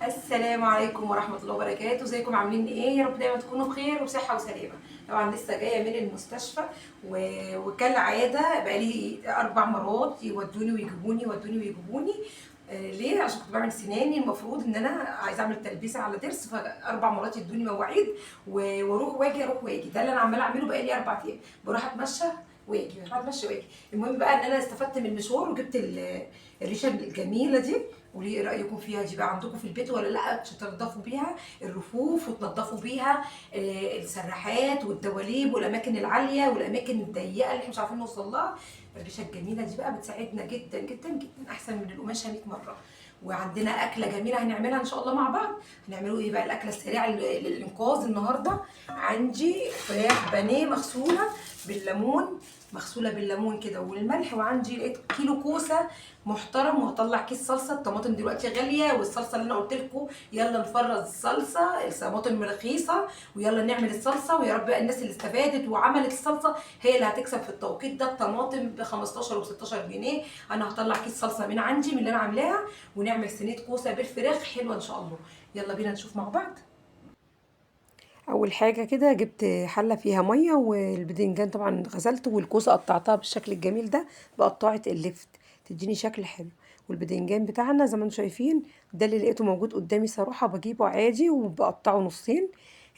السلام عليكم ورحمة الله وبركاته. ازيكم عاملين ايه؟ يا رب دايما تكونوا بخير وبصحة وسلامة. طبعا لسه جاية من المستشفى وكالعادة بقالي 4 مرات يودوني ويجيبوني يودوني ويجيبوني. ليه؟ عشان كنت بعمل سناني، المفروض ان انا عايزة اعمل تلبيسة على ضرس، ف4 مرات يدوني مواعيد واروح واجي اروح واجي. ده اللي انا عمالة اعمله بقالي 4 ايام، بروح اتمشى واجي، بروح اتمشى واجي. المهم بقى ان انا استفدت من المشوار وجبت الريشة الجميلة دي. قولي ايه رايكم فيها؟ دي بقى عندكم في البيت ولا لا؟ عشان تنضفوا بيها الرفوف وتنضفوا بيها السراحات والدواليب والاماكن العالية والاماكن الضيقه اللي احنا مش عارفين نوصل لها. الريشة الجميلة دي بقى بتساعدنا جدا جدا جدا، احسن من القماشه 100 مرة. وعندنا اكله جميلة هنعملها ان شاء الله مع بعض. هنعملوا ايه بقى؟ الاكلة السريعة للانقاذ النهارده. عندي فراخ بانيه مغسوله بالليمون، مغسوله بالليمون كده والملح، وعندي لقيت كيلو كوسة محترم، وهطلع كيس صلصه. الطماطم دلوقتي غالية، والصلصه اللي انا قلت لكم يلا نفرز الصلصه، الطماطم رخيصة ويلا نعمل الصلصه. ويا رب بقى الناس اللي استفادت وعملت الصلصه هي اللي هتكسب في التوقيت ده. الطماطم ب 15 و 16 جنيه. انا هطلع كيس صلصه من عندي من اللي انا عاملاها، ونعمل صينية كوسة بالفراخ حلوة ان شاء الله. يلا بينا نشوف مع بعض. اول حاجة كده جبت حله فيها مية، والبدنجان طبعا غسلته، والكوسه قطعتها بالشكل الجميل ده بقطاعه اللفت تديني شكل حلو. والبدنجان بتاعنا زي ما انتم شايفين ده اللي لقيته موجود قدامي صراحة، بجيبه عادي وبقطعه نصين.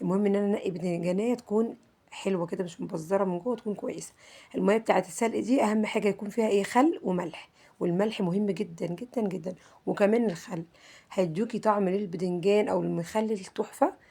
المهم ان انا انقي بدنجانيه تكون حلوة كده، مش مبزره من جوه، تكون كويسة. المية بتاعه السلق دي اهم حاجة يكون فيها ايه؟ خل وملح، والملح مهم جدا جدا جدا، وكمان الخل هيدوكي طعم للبدنجان او المخلل تحفة.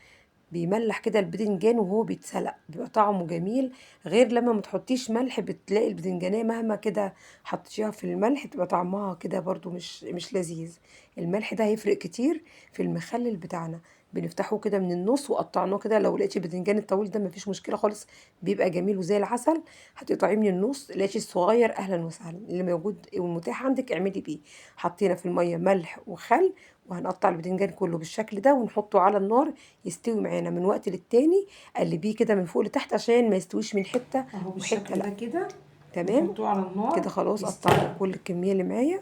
بيملح كده البدنجان وهو بيتسلق، بيبقى طعمه جميل، غير لما ما تحطيش ملح بتلاقي البدنجانيه مهما كده حطيتيها في الملح تبقى طعمها كده برضو مش لذيذ. الملح ده هيفرق كتير في المخلل بتاعنا. بنفتحه كده من النص وقطعناه كده، لو لقيتي البدنجان الطويل ده مفيش مشكلة خالص، بيبقى جميل وزي العسل. هتقطعيه من النص، لقيتي الصغير اهلا وسهلا، اللي موجود والمتاح عندك اعملي بيه. حطينا في المية ملح وخل، وهنقطع البدنجان كله بالشكل ده ونحطه على النار يستوي معانا من وقت للتاني. قلبية كده من فوق لتحت عشان ما يستويش من حتة اهو وحتة بالشكل لا. ده كده. تمام نحطه على النار كده خلاص. يستوي. قطعنا كل الكمية اللي معايا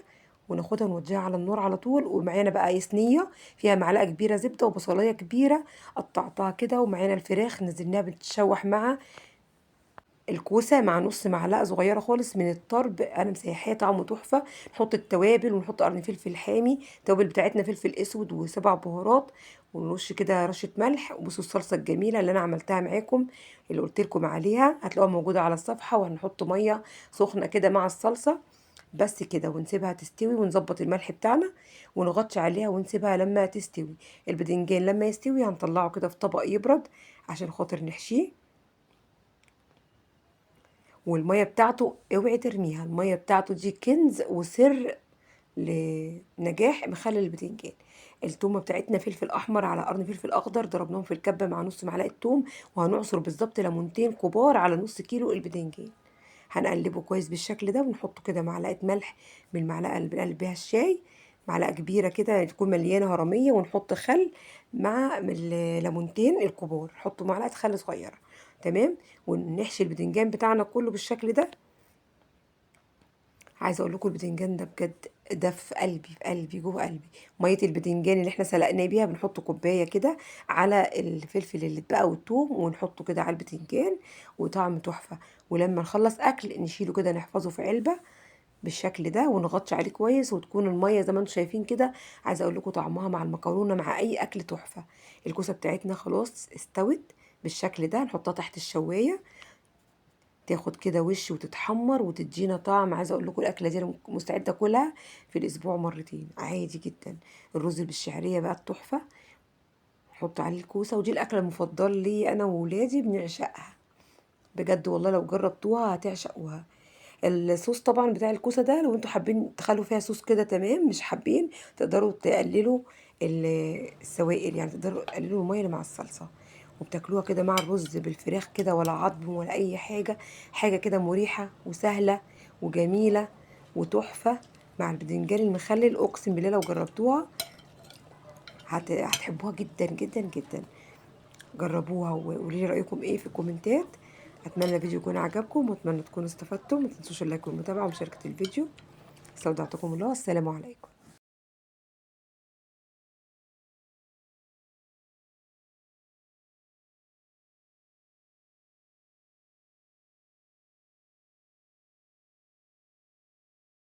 وناخدها نوديها على النار على طول. ومعانا بقى صينية فيها معلقه كبيرة زبدة وبصلايه كبيرة قطعتها كده، ومعانا الفراخ نزلناها بتتشوح مع الكوسه مع نص معلقه صغيرة خالص من الطرب، انا مسيحاه طعمه تحفة. نحط التوابل ونحط قرن فلفل حامي، التوابل بتاعتنا فلفل اسود و7 بهارات، ونرش كده رشه ملح. وبصوا الصلصه الجميلة اللي انا عملتها معاكم اللي قلت لكم عليها هتلاقوها موجودة على الصفحة. وهنحط مية سخنة كده مع الصلصه بس كده، ونسيبها تستوي ونظبط الملح بتاعنا ونغطي عليها ونسيبها لما تستوي. البدنجان لما يستوي هنطلعه كده في طبق يبرد عشان خاطر نحشيه. والمية بتاعته اوعي ترميها، المية بتاعته دي كنز وسر لنجاح مخلل البتنجان. التومه بتاعتنا فلفل احمر على قرن فلفل اخضر، ضربناهم في الكبه مع نص معلقه توم، وهنعصر بالظبط ليمونتين كبار على نص كيلو البتنجان. هنقلبه كويس بالشكل ده، ونحطه كده معلقه ملح من المعلقة اللي بنقلب بيها الشاي، معلقه كبيرة كده تكون مليانة هرميه، ونحط خل مع الليمونتين الكبار، نحط معلقه خل صغيرة. تمام. ونحشي البتنجان بتاعنا كله بالشكل ده. عايزه اقول لكم البتنجان ده بجد ده في قلبي، في قلبي، جوه قلبي. مية البتنجان اللي احنا سلقناه بيها بنحط كوباية كده على الفلفل اللي اتبقى والثوم، ونحطه كده على البتنجان، وطعم تحفة. ولما نخلص اكل نشيله كده نحفظه في علبة بالشكل ده، ونغطي عليه كويس، وتكون المية زي ما انتم شايفين كده. عايزه اقول لكم طعمها مع المكرونه مع اي اكل تحفة. الكوسه بتاعتنا خلاص استوت بالشكل ده، نحطها تحت الشوايه تاخد كده وش وتتحمر وتدينا طعم. عايزه اقول لكم الاكلة دي انا مستعدة اكلها في الاسبوع مرتين عادي جدا. الرز بالشعريه بقى التحفة، نحط عليه الكوسه، ودي الاكلة المفضلة لي انا وولادي، بنعشقها بجد والله، لو جربتوها هتعشقوها. الصوص طبعا بتاع الكوسه ده لو انتوا حابين تخلوا فيها صوص كده تمام، مش حابين تقدروا تقللوا السوائل، يعني تقدروا تقللوا المية اللي مع الصلصه، وبتاكلوها كده مع الرز بالفراخ كده، ولا عظم ولا اي حاجة، حاجة كده مريحه وسهلة وجميلة وتحفه مع البدنجان المخلل. اقسم بالله لو جربتوها هتحبوها جدا جدا جدا. جربوها وقولوا لي رايكم ايه في الكومنتات. اتمنى الفيديو يكون عجبكم، واتمنى تكونوا استفدتم. ما تنسوش اللايك والمتابعة ومشاركة الفيديو. استودعتكم الله، السلام عليكم.